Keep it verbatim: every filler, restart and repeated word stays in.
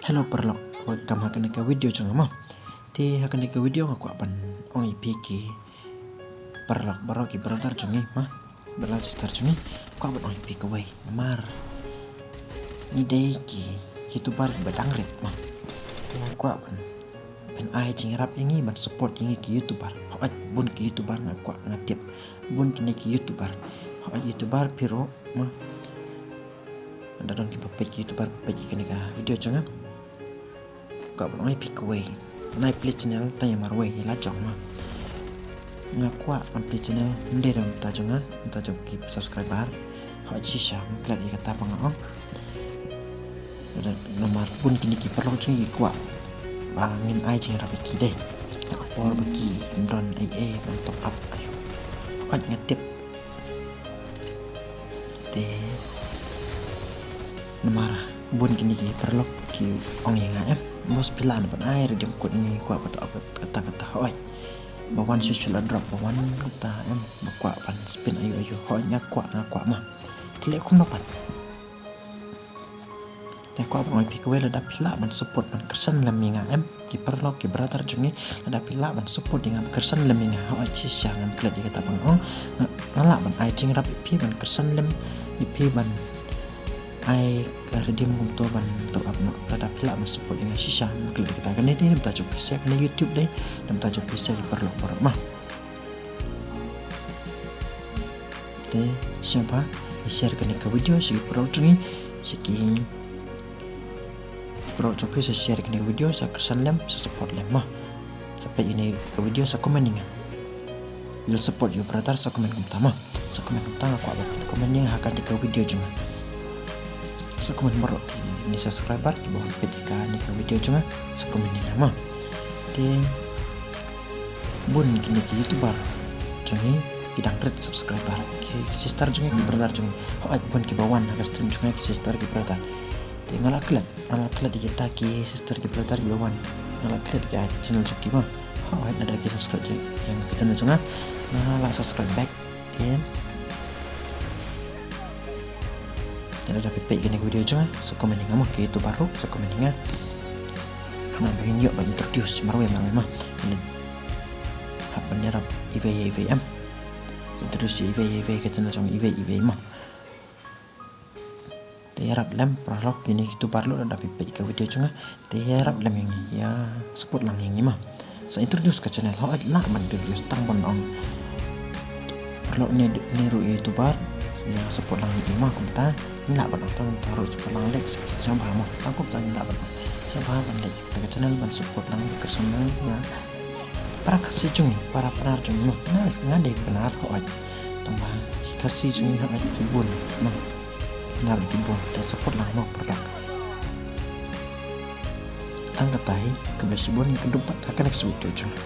Hello paralok, welcome ha kane ka video jong nga ma. Te ha kane ka video nga kwah ban ong ïa phi ki paralok baroh, ki brother jong ngi ma, brother sister jong ngi, kwah ban ong ïa phi kawei namar ngi dei ki YouTuber kiba dang rit ma. Te nga kwah ban, ban ai jingïarap ïa ngi, ban support ïa ngi ki YouTuber. Hooid, bun ki YouTuber nga kwah, nga tip bun kine ki YouTuber. Hooid, YouTuber phi ruh ma. Lada don kiba peit ki YouTuber ba peit ïa kane ka video jong nga, kwah ban ong ïa phi kawei, nai plie channel tang ïa marwei, ïa la jong ma. Nga kwah ban plie channel ym dei da mynta jong nga, mynta jong ki subscriber. Hooid, shisha ngam klet ïa kata ba nga ong. Namar bun kine ki paralok jong ngi ki kwah ba ngin ai jingïarap ïa ki dei ha ka por ba ki ym don ei ei ban top up. Ayo, hooid, nga tip. Te namar bun kine ki paralok ki ong ïa nga, em, boss, phi lah ban ai redeem code, ngi kwah ban top up kata kata. Hooid, ba wan shu shu la drop, ba wan kata, em, ba kwah ban spin ayo ayo. Hooid, nga kwah, nga kwah ma. Ki leh kumno pat. Te kwah ban ong ïa phi kawei, lada phi lah ban support, ban kyrshan lem ïa nga, em, ki paralok, ki brother jong ngi, lada phi lah ban support ïa nga, ban kyrshan lem ïa nga. Hooid, shisha ngam klet ïa kata ba nga ong. Nga, nga lah ban ai jingïarap ïa phi, ban kyrshan lem ïa phi, ban ai ka redeem kumto ban top up noh. Lada phi lah ban support ïa nga, shisha ngam klet ïa kata. Kane dei na bynta jong phi sha kane YouTube dei, na bynta jong phi sha ki paralok baroh ma. Te sngewbha share kane ka video sha ki paralok jong ngi, sha ki paralok jong phi, sa share kane ka video, sa kyrshan lem, sa support lem ma. Sa peit kane ka video, sa comment ïa nga. You'll support your brother, sa comment kumta ma. Sa comment kumta, nga kwah ban comment ïa nga ha kane ka video jong nga. Sa comment baroh kine subscriber kiba wan peit ïa kane ka video jong nga, sa comment ïa nga ma. Te bun kine ki YouTuber jong ngi ki dang rit subscriber, ki sister jong ngi, ki brother jong ngi. Hooid, bun kiba wan ha ka stream jong nga, ki sister, ki brother. Te nga la klet, nga la klet ïa kita ki sister, ki brother kiba wan. Nga la klet ïa ka channel jong ki ma. Hooid, lada ki subscribe ïa ka channel jong nga, nga la subscribe back. Te lada phi peit kane ka video jong nga, sa comment ïa nga mo, ki YouTuber ruh sa comment ïa nga. Khnang ba ngin ïoh ban introduce marwei marwei ma. Hap ban ïarap iwei ïa iwei, em. Introduce iwei ïa iwei ka channel jong iwei ïa iwei ma. Te ïarap lem paralok, kine ki YouTuber ruh, lada phi peit ka video jong nga, te ïarap lem ïa ngi, ïa support lang ïa ngi ma. Sa introduce ka channel, hooid, lah ban introduce, tang ban ong paralok ne, ne ruh YouTuber, ïa support lang ïa ngi ma, kumta ngin lah ban ong, tang kumta ruh support lang, like, subscribe ma, tang kumta ngin lah ban ong. Sngewbha ban like ïa ka channel, ban support lang, ban kyrshan lang ïa para Khasi jong ngi, para Pnar jong ngi ma. Nga, nga dei Pnar, hooid, tang ba Khasi jong ngi, hooid, ki bun ma. Nga ruh ki bun, te support lang mo paralok. Tang kata hi, khublei shibun, ngin ïakynduh pat ha ka next video jong nga.